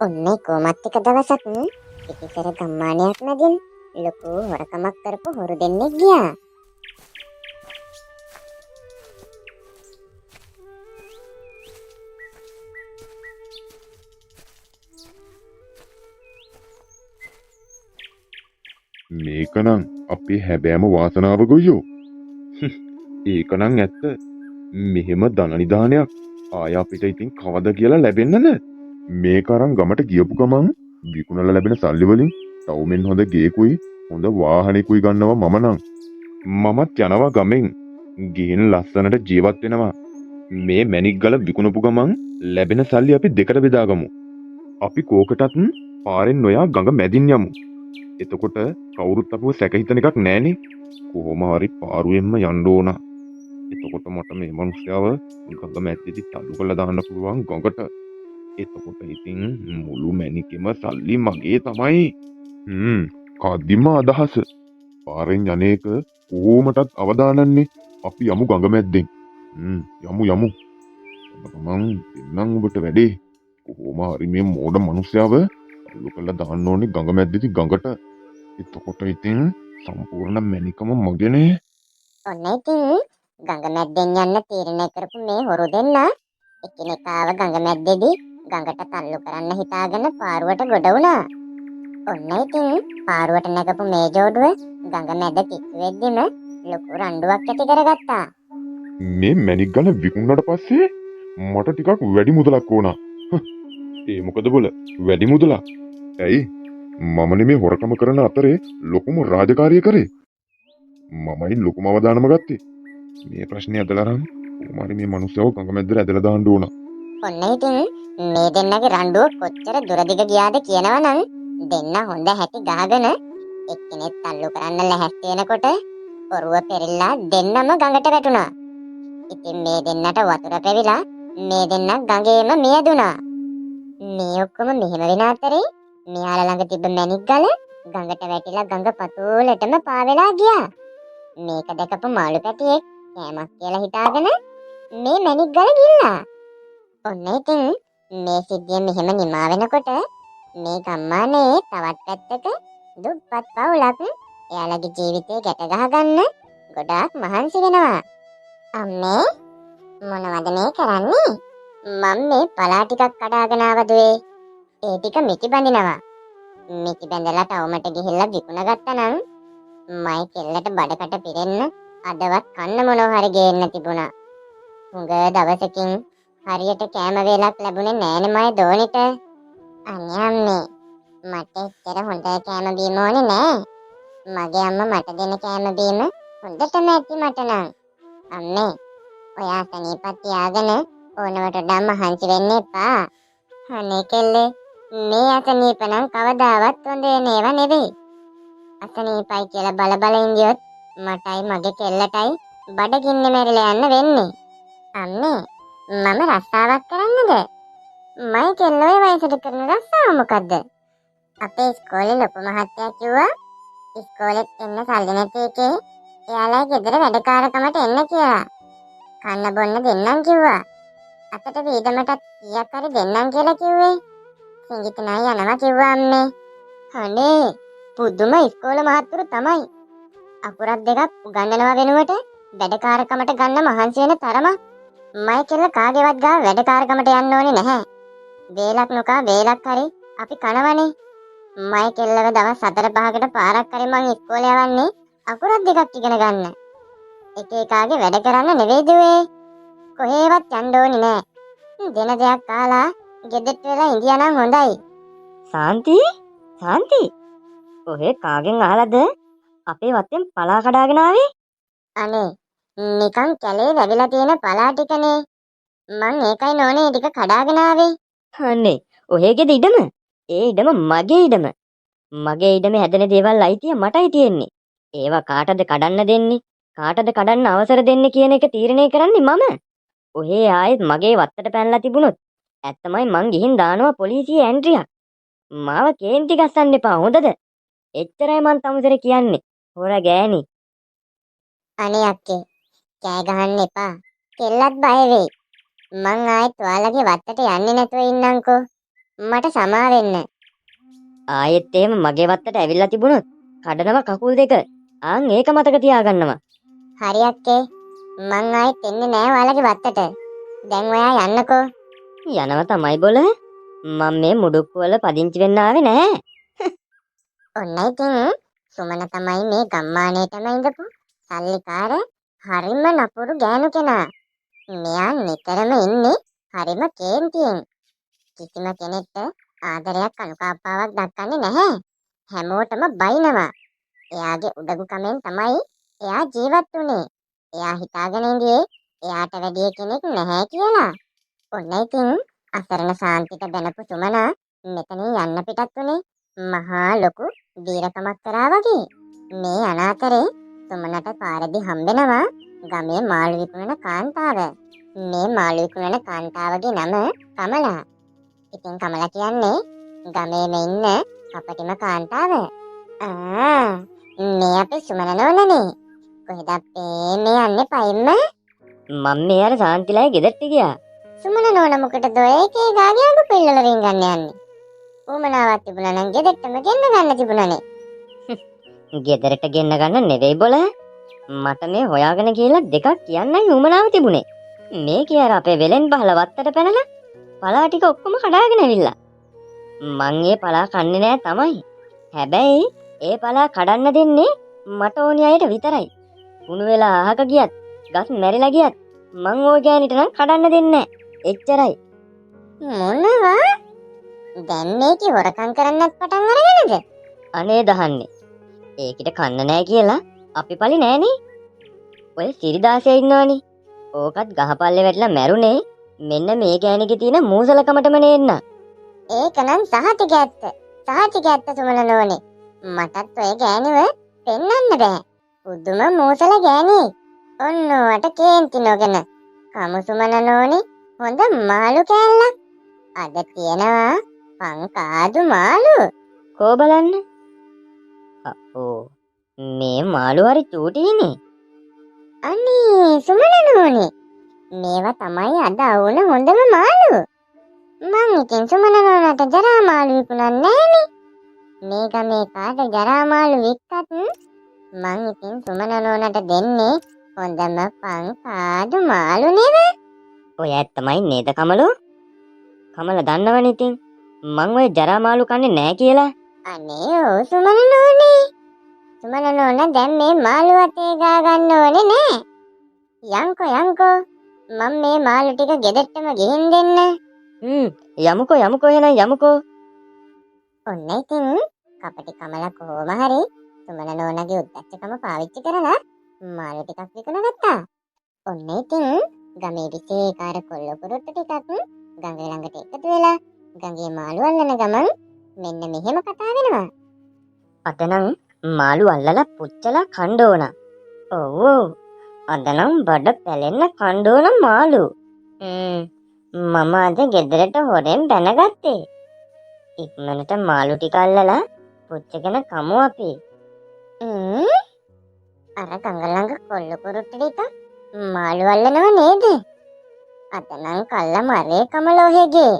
ඔන්න කොහොමත් එක දවසක් පිටිසර ගම්මානයක් මැදින් ලොකු හොරකමක් කරපු හොරු දෙන්නෙක් ගියා. මේකනම් අපේ හැබෑම වාසනාව ගොයියෝ. ඒකනම් ඇත්ත. මෙහෙම ධන නිධානයක් ආය අපිට ඉතින් කවද කියලා ලැබෙන්නද? මේක අරන් ගමට ගියපු ගමන් විකුණලා ලැබෙන සල්ලි වලින් තවුමෙන් හොඳ ගේකුයි හොඳ වාහනේකුයි ගන්නවා මම නම්. මමත් යනවා ගමෙන්. ගිහින් ලස්සනට ජීවත් වෙනවා. මේ මැණික් ගල විකුණපු ගමන් ලැබෙන සල්ලි අපි දෙකට බෙදාගමු. අපි කෝකටත් පාරෙන් නොයා ගඟ මැදින් යමු. එතකොට කවුරුත් අපිව සැක හිතන එකක් නෑනේ. කොහොම හරි පාරුවෙන්ම යන්න ඕන. එතකොට මට මේ මනුස්සයාව ගඟ මැද්දේදී තල්ලු කරලා දාන්න පුළුවන් ගඟට. එතකොට ඉතින් මුළු මැණිකෙම සල්ලි මගේ තමයි. කදිම අදහස. පාරෙන් යන්නේක කොහොමටත් අවදානන්නේ. අපි යමු ගඟ මැද්දෙන්. යමු යමු. මං දෙන්නම් ඔබට වැඩේ. කොහොම හරි මේ මෝඩ මනුස්සයාව තල්ලු කරලා දාන්න ඕනේ ගඟ මැද්දේදී ගඟට. එතකොට ඉතින් සම්පූර්ණ මැණිකම මගේනේ. ඔන්න ඉතින් ගඟ මැද්දෙන් යන්න තීරණය කරපු මේ හොරු දෙන්න එකිනෙකාව ගඟ මැද්දේදී ගඟට තල්ලු කරන්න හිතාගෙන පාරුවට ගොඩ වුණා. ඔන්න ඉතින් පාරුවට නැගපු මේ ජෝඩුව ගඟ මැද කිට්ටු වෙද්දිම ලොකු රණ්ඩුවක් ඇති කරගත්තා. මේ මැණික් ගල විකුණුනාට පස්සේ මට ටිකක් වැඩි මුදලක් ඕන. ඒ මොකද බොල වැඩි මුදලක්? ඇයි මම නෙමේ හොරකම කරන අතරේ ලොකුම රාජකාරිය කරේ. මමයි ලොකුම අවදානම ගත්තේ. මේ ප්‍රශ්නේ ඇදලා අරන් කොහොම හරි මේ මනුස්සයව ගඟ මැද්දට ඇදලා දාන්න ඕන. ඔන්න ඉතින් මේ දෙන්නගේ රණ්ඩුව කොච්චර දුරදිග ගියාද කියනවා නම් දෙන්න හොඳ හැටි ගහගෙන එක්කෙනෙක් තල්ලු කරන්න ලැහැස්ති වෙනකොට ඔරුව පෙරලිලා දෙන්නම ගඟට වැටුණා. ඉතින් මේ දෙන්නට වතුර පෙවිලා මේ දෙන්න ගඟේම මියදුනා. මේ ඔක්කොම මෙහෙම වෙන අතරේ මෙයාලා ළඟ තිබ්බ මැණික් ගල ගඟට වැටිලා ගඟ පතුලටම පාවෙලා ගියා. මේක දැකපු මාළු පැටියෙක් කෑමක් කියලා හිතාගෙන මේ මැණික් ගල ගිල්ලා. ඔන්න ඉතින් මේ සිද්ධිය මෙහෙම නිමා වෙනකොට මේ ගම්මානයේ තවත් පැත්තක දුප්පත් පවුලක් එයාලගේ ජීවිතේ ගැට ගහගන්න ගොඩාක් මහන්සි වෙනවා. අම්මේ මොනවද මේ කරන්නේ? මම මේ පලා ටිකක් කඩාගෙන ආවා දුවේ. ඒ ටික මිටි බඳිනවා. මිටි බැඳලා ටවුමට ගිහිල්ලා විකුණ ගත්තා නම් මයි කෙල්ලට බඩකට පිරෙන්න අදවත් කන්න මොනවා හරි ගේන්න තිබුණා. හුඟ දවසකින් හරියට කෑම වේලක් ලැබුණේ නෑනේ මයි දෝනිට. අනේ අම්මේ මට එච්චර හොඳ කෑම බීම ඕනේ නෑ. මගේ අම්මා මට දෙන කෑම බීම හොඳටම ඇති මට නම්. අම්මේ ඔයා සනීපත් තියාගෙන ඕනවට වඩා මහන්සි වෙන්න එපා. අනේ කෙල්ලේ මේ අසනීප නම් කවදාවත් හොඳ එන ඒවා නෙවෙයි. අසනීපයි කියලා බල බල ඉඳියොත් මටයි මගේ කෙල්ලටයි බඩගින්නේ මැරිලා යන්න වෙන්නේ. අම්මේ මම රස්සාවක් කරන්නද? මයි කෙල්ල ඔය වයසට කරන රස්සාව මොකද්ද? අපේ ඉස්කෝලේ ලොකු මහත්තයා කිව්වා ඉස්කෝලෙත් එන්න සල්ලි නැති එකේ එයාලා ගෙදර වැඩකාරකමට එන්න කියලා. කන්න බොන්න දෙන්නම් කිව්වා. අතට වීදමටත් කීයක් හරි දෙන්නම් කියලා කිව්වේ. සිඟිතනයි යනවා කිව්වා අම්මේ. අනේ පුදුම ඉස්කෝල මහත්තුරු තමයි. අකුරක් දෙකක් උගන්වනවා වෙනුවට වැඩකාරකමට ගන්න මහන්සි වෙන තරම මයි කෙල්ල කාගේවත් ගාව වැඩකාරකමට යන්න ඕනේ නැහැ. වේලක් නොකා වේලක් හරි අපි කනවනේ. මයි කෙල්ලව දවස් 4-5කට පාරක් හරි මං ඉස්කෝලේ යවන්නේ අකුරක් දෙකක් ඉගෙන ගන්න. එක එකාගේ වැඩ කරන්න නෙවෙයි දුවේ. කොහේවත් යන්න ඕනේ නෑ. දෙන දෙයක් කාලා ගෙදරට වෙලා ඉඳියා නම් හොඳයි. සාන්ති සාන්ති ඔහේ කාගෙන් අහලාද අපේ වත්තෙන් පලා කඩාගෙන ආවේ? අනේ නිකන් කැලේ වැවිලා තියෙන පලා ටිකනේ. මං ඒකයි නෝනේ ටික කඩාගෙන ආවේ. අනේ ඔහේගේද ඉඩම? ඒ ඉඩම මගේ ඉඩම. මගේ ඉඩමේ හැදෙන දේවල් අයිතිය මටයි තියෙන්නේ. ඒවා කාටද කඩන්න දෙන්නේ? කාටද කඩන්න අවසර දෙන්නේ කියන එක තීරණය කරන්නේ මම. ඔහේ ආයෙත් මගේ වත්තට පැනලා තිබුණොත් ඇත්තමයි මං ගිහින් දානවා පොලිසියේ ඇන්ට්‍රියක්. මාව කේන්ති ගස්සන්න එපා හොඳද? එච්චරයි මං තමුසෙර කියන්නේ. හොර ගෑණි. අනේ අක්කේ කෑ ගහන්න එපා. කෙල්ලත් බය වෙයි. මං ආයෙත් ඔයාලගේ වත්තට යන්නේ නැතුව ඉන්නම්කෝ. මට සමා වෙන්න. ආයෙත් එහෙම මගේ වත්තට ඇවිල්ලා තිබුණොත් කඩනවා කකුල් දෙක. ආන් ඒක මතක තියාගන්නවා. හරි අක්කේ. මං ආයෙත් එන්නේ නෑ ඔයාලගේ වත්තට. දැන් ඔයා යන්නකෝ. යනවා තමයි බොල. මං මේ මුඩුක්කු වල පදිංචි වෙන්න ආවේ නෑ. ඔන්න ඉතින් සුමන තමයි මේ ගම්මානයේටම ඉඳපු සල්ලිකාර හරිම නපුරු ගෑනු කෙනා. මෙයා නිතරම ඉන්නේ හරිම කේන්තියෙන්. කිසිම කෙනෙක්ට ආදරයක් අනුකම්පාවක් දක්වන්නේ නැහැ. හැමෝටම බයිනවා. එයාගේ උඩඟුකමෙන් තමයි එයා ජීවත් වුනේ. එයා හිතාගෙන ඉඳියේ එයාට වැඩිය කෙනෙක් නැහැ කියලා. ඔන්න ඉතින් අසරණ සාන්තිට බැනපු සුමනා මෙතනින් යන්න පිටත් වුණේ මහා ලොකු වීරකමක් කරා වගේ. මේ අනාතරේ සුමනට පාරදී හම්බෙනවා ගමේ මාළු විකුණන කාන්තාව. මේ මාළු විකුණන කාන්තාවගේ නම කමලා. ඉතින් කමලා කියන්නේ ගමේම ඉන්න කපටිම කාන්තාව. ආ මේ අපේ සුමන නෝනනේ. කොහෙද අපේ මේ යන්නේ පයින්ම? මං මේ අර සාන්තිලාගේ ගෙදරට ගියා. සුමන නෝන මොකටද ඔය එක එක ගාගේ අඟු පිල්ලල රින්ගන්න යන්නේ? උවමනාවක් තිබුණා නම් ගෙදරටම ගෙන්න ගන්න තිබුණානේ. ගෙදරට ගෙන්න ගන්න නෙවෙයි බොල. මට මේ හොයාගෙන ගිහලා දෙකක් කියන්නයි උවමනාව තිබුණේ. මේ කිය අර අපේ වෙලෙන් බහලා වත්තට පැනලා පලා ටික ඔක්කොම කඩාගෙන ඇවිල්ලා. මං ඒ පලා කන්නේ නෑ තමයි. හැබැයි ඒ පලා කඩන්න දෙන්නේ මට ඕනි අයට විතරයි. කුණු වෙලා අහක ගියත් ගස් මැරිලා ගියත් මං ওই ගෑනිට නම් කඩන්න දෙන්නේ නෑ. එච්චරයි. මොනවා? දැන් මේකේ හොරකම් කරන්නත් පටන් අරගෙනද? අනේ දහන්නේ. ඒකිට කන්න නෑ කියලා අපි පලි නෑනේ. ඔය සිරිදාසයා ඉන්නවනේ. ඕකත් ගහපල්ලේ වැටිලා මැරුණේ මෙන්න මේ ගෑණිගේ තියෙන මූසලකමටම නේන්න. ඒක නම් සහතික ඇත්ත. සහතික ඇත්ත සුමන නෝනේ. මටත් ඔය ගෑණිව පෙන්වන්න බෑ. පුදුම මූසල ගෑණියෙක්. ඔන්න ඔයාට කේන්ති නොගෙන. කමු සුමන නෝනේ හොඳ මාළු කෑල්ලක්. අද තියෙනවා පංකාදු මාළු. කෝ බලන්න. අපෝ මේ මාළු හරි චූටිනේ. අනේ සුමන නෝනේ. මේවා තමයි අද අවුන හොඳම මාළු. මං ඉතින් සුමන නෝනට ජරා මාළු විකුණන්නේ නෑනේ. මේ ගමේ කාට ජරා මාළු වික්කත් මං ඉතින් සුමන නෝනට දෙන්නේ හොඳම පංකාදු මාළු නේද? ඔය ඇත්තමයි නේද කමලෝ? කමල දන්නවනේ ඉතින් මං ඔය ජරා මාළු කන්නේ නෑ කියලා. අනේ ඔව් සුමන නෝනේ. සුමන නෝනා දැන් මේ මාළු අතේ ගා ගන්න ඕනේ නෑ. යංකෝ යංකෝ මං මේ මාළු ටික ගෙදරටම ගිහින් දෙන්න. යමුකෝ යමුකෝ එහෙනම් යමුකෝ. ඔන්න ඉතින් කපටි කමල කොහොම හරි සුමන නෝනාගේ උද්දච්චකම පාවිච්චි කරලා මාළු ටිකක් විකුණගත්තා. ඔන්න ඉතින් ගමේ විශේෂාකාර කොල්ල කුරුට්ටු ටිකක් ගඟ ළඟට එකතු වෙලා ගඟේ මාළු අල්ලන ගමන් මෙන්න මෙහෙම කතා වෙනවා. අද නම් මාළු අල්ලලා පුච්චලා කන්න ඕන. ඔව් ඔව්. අද නම් බඩ පැලෙන්න කන්න ඕන මාළු. මම අද ගෙදරට හොරෙන් බැනගත්තේ. ඉක්මනට මාළු ටික අල්ලලා පුච්චගෙන කමු අපි. අර ගඟ ළඟ කොල්ල කුරුට්ටු ටික මාළු අල්ලනව නේද? අද නම් කල්ලා මරේ කමලෝහෙගේ.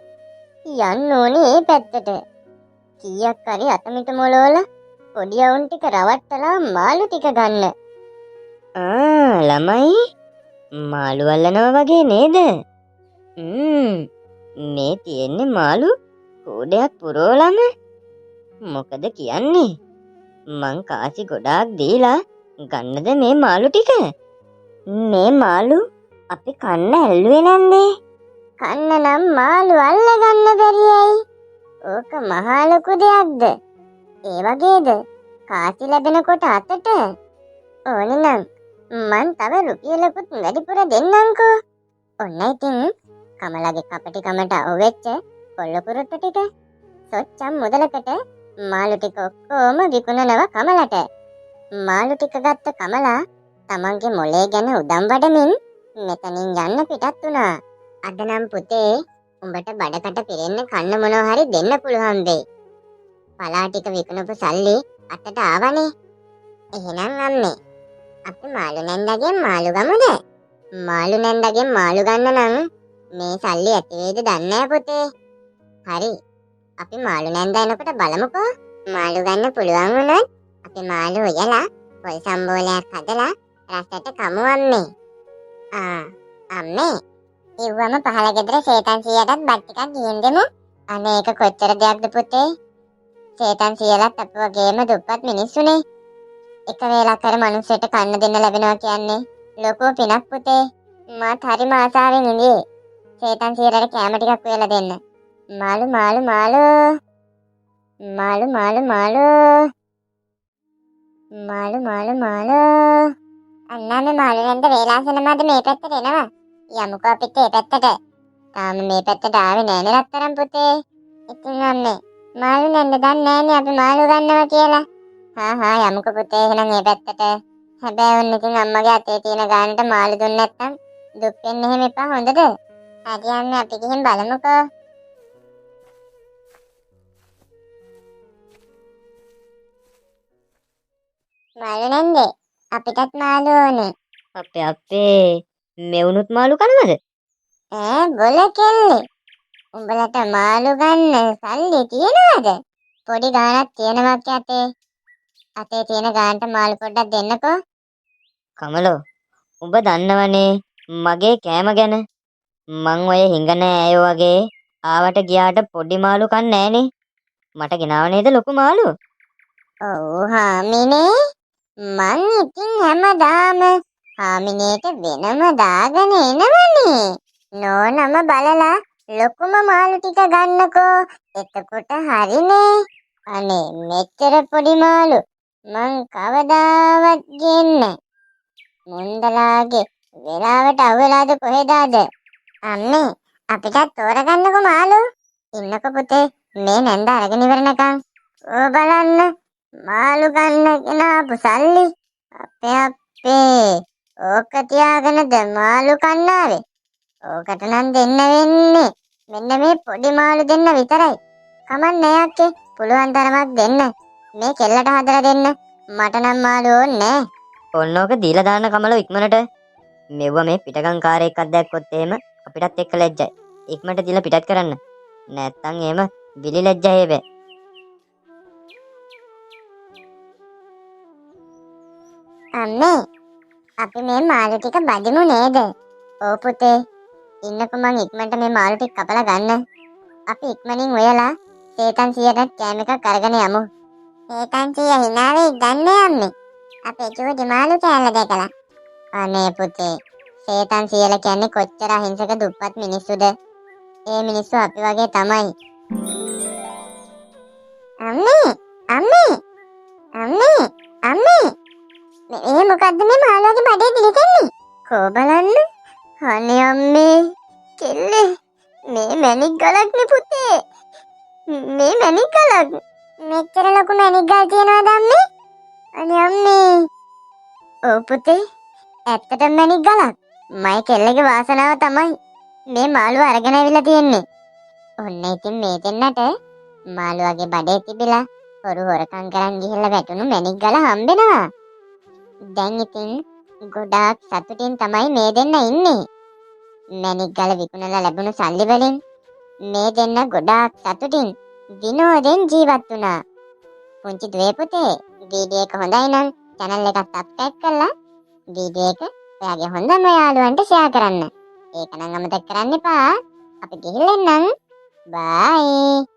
යන්න ඕනේ ඒ පැත්තට. කීයක් හරි අතමිට මොලවල පොඩි අවුන් ටික රවට්ටලා මාළු ටික ගන්න. ආ ළමයි මාළු අල්ලනවා වගේ නේද? මේ තියෙන්නේ මාළු කූඩයක් පුරවලම. මොකද කියන්නේ? මං කාසි ගොඩාක් දීලා ගන්නද මේ මාළු ටික? මේ මාළු අපි කන්න ඇල්ලුවේ නැන්දේ? කන්න නම් මාළු අල්ල ගන්න බැරි ඇයි? ඕක මහා ලොකු දෙයක්ද? ඒ වගේද කාසි ලැබෙනකොට අතට? ඕනේ නම් මං තව රුපියලකුත් වැඩිපුර දෙන්නම්කෝ. ඔන්න ඉතින් කමලගේ කපටිකමට අහුවෙච්ච කොල්ල කුරුට්ටු ටික සොච්චම් මුදලකට මාළු ටික ඔක්කොම විකුණනවා කමලට. මාළු ටික ගත්ත කමලා තමන්ගේ මොලේ ගැන උදම් වඩමින් මෙතනින් යන්න පිටත් වුණා. අද නම් පුතේ උඹට බඩකට පිරෙන්න කන්න මොනවා හරි දෙන්න පුළුවන් වෙයි. පලා ටික විකුණපු සල්ලි අතට ආවනේ. එහෙනම් අම්මේ අපි මාළු නැන්දගෙන් මාළු ගමුද? මාළු නැන්දගෙන් මාළු ගන්න නම් මේ සල්ලි ඇති වෙයිද දන්නේ නෑ පුතේ. හරි අපි මාළු නැන්දා එනකොට බලමුකෝ. මාළු ගන්න පුළුවන් වුණොත් අපි මාළු උයලා පොල් සම්බෝලයක් හදලා රසට කමු අම්මේ. ආ අම්මේ, ඉව්වම පහළ ගෙදර සේතන් සීයටත් බත් ටිකක් ගිහින් දෙමු. අනේ ඒක කොච්චර දෙයක්ද පුතේ? සේතන් සීයලත් අප වගේම දුප්පත් මිනිස්සුනේ. එක වේලක් හරි මිනිස්සුන්ට කන්න දෙන්න ලැබෙනවා කියන්නේ ලොකු පිනක් පුතේ. මාත් හරිම ආසාවෙන් ඉඳී සේතන් සීයලට කෑම ටිකක් උයලා දෙන්න. මාළු මාළු මාළු මාළු මාළු මාළු මාළු මාළු මාළු. අන්න මේ මාළු නැන්ද වේලාසන මැද මේ පැත්තට එනවා. යමුකෝ අපිත් ඒ පැත්තට. තාම මේ පැත්තට ආවේ නෑනේ රත්තරන් පුතේ. ඉතින් අම්මේ මාළු නැන්ද දන්නේ නෑනේ අපි මාළු ගන්නවා කියලා. හා හා යමුකෝ පුතේ එහෙනම් ඒ පැත්තට. හැබැයි ඔන්න ඉතින් අම්මගේ අතේ තියෙන ගානට මාළු දුන්නේ නැත්තම් දුක් වෙන්න එහෙම එපා හොඳද? හරි අම්මේ අපි ගිහින් බලමුකෝ. මාළු නැන්දේ අපිටත් මාළු ඕනේ. අපේ අපේ මෙවුනුත් මාළු කනවද? ඈ බොල කෙල්ලේ, උඹලට මාළු ගන්න සල්ලි තියනවද? පොඩි ගාණක් තියෙනවා අතේ. අතේ තියෙන ගානට මාළු පොඩ්ඩක් දෙන්නකෝ. කමලෝ, උඹ දන්නවනේ මගේ කෑම ගැන. මං ඔය හිඟන ඈයෝ වගේ ආවට ගියාට පොඩි මාළු කන්නේ නෑනේ. මට ගෙනාව නේද ලොකු මාළු? ඔව් හාමිනේ, මං ඉතින් හැමදාම හාමිනේට වෙනම දාගෙන එනවනේ. නෝනම බලලා ලොකුම මාළු ටික ගන්නකෝ. එතකොට හරිනේ. අනේ මෙච්චර පොඩි මාළු මං කවදාවත් ගෙන්නේ. මුන්දලාගේ වෙලාවට අහුවෙලාද කොහෙදාද? අම්මේ අපිටත් තෝරගන්නකෝ මාළු. ඉන්නකෝ පුතේ මේ නැන්ද අරගෙන ඉවරනකම්. ඕ බලන්න මාළු ගන්න ගෙනාපු සල්ලි. අපේ අපේ ඕක තියාගෙනද මාළු කන්න ආවේ? ඕකට නම් දෙන්න වෙන්නේ මෙන්න මේ පොඩි මාළු දෙන්න විතරයි. කමක් නෑ අක්කේ, පුළුවන් තරමක් දෙන්න. මේ කෙල්ලට හදලා දෙන්න. මට නම් මාළු ඕනේ නෑ. ඔන්න ඕක දීලා දාන්න කමලෝ ඉක්මනට. මෙව්ව මේ පිටගම් කාරයෙක් අත්දැක්කොත් එහෙම අපිටත් එක්ක ලැජ්ජයි. ඉක්මනට දීලා පිටත් කරන්න. නැත්තම් එහෙම විලි ලැජ්ජා හේබෑ. අම්මේ අපි මේ මාළු ටික බදිමු නේද? ඔව් පුතේ. ඉන්නකෝ මං ඉක්මනට මේ මාළු ටික කපලා ගන්න. අපි ඉක්මනින් උයලා සේතන් සීයටත් කෑම එකක් අරගෙන යමු. සේතන් සීයා hina වෙයි දන්නේ අම්මේ. අපේ චූටි මාළු කෑල්ල දැකලා. අනේ පුතේ, සේතන් සීයලා කියන්නේ කොච්චර අහිංසක දුප්පත් මිනිස්සුද? ඒ මිනිස්සු අපි වගේ තමයි. අම්මේ අම්මේ අම්මේ අම්මේ මේ මොකද්ද මේ මාළුවගේ බඩේ දිලිසෙන්නේ? කෝ බලන්න. අනේ අම්මේ කෙල්ලේ මේ මැණික් ගලක් නේ පුතේ. මේ මැණික් ගලක්. මෙච්චර ලොකු මැණික් ගල් තියනවද අම්මේ? අනේ අම්මේ. ඔව් පුතේ, ඇත්තටම මැණික් ගලක්. මයි කෙල්ලගේ වාසනාව තමයි මේ මාළුව අරගෙන ඇවිල්ලා තියෙන්නේ. ඔන්න ඉතින් මේ දෙන්නට මාළුවගේ බඩේ තිබිලා හොරු හොරකම් කරන් ගිහිල්ලා වැටුණු මැණික් ගල හම්බෙනවා. දැන් ඉතින් ගොඩාක් සතුටින් තමයි මේ දෙන්න ඉන්නේ. මැණික් ගල විකුණලා ලැබුණු සල්ලි වලින් මේ දෙන්න ගොඩාක් සතුටින් විනෝදෙන් ජීවත් වුණා. පුංචි දුවේ පුතේ, වීඩියෝ එක හොඳයි නම් channel එක subscribe කරලා වීඩියෝ එක ඔයාගේ හොඳම යාළුවන්ට ෂෙයා කරන්න. ඒක නම් අමතක කරන්න එපා. අපි ගිහින් එන්නම්. බයි.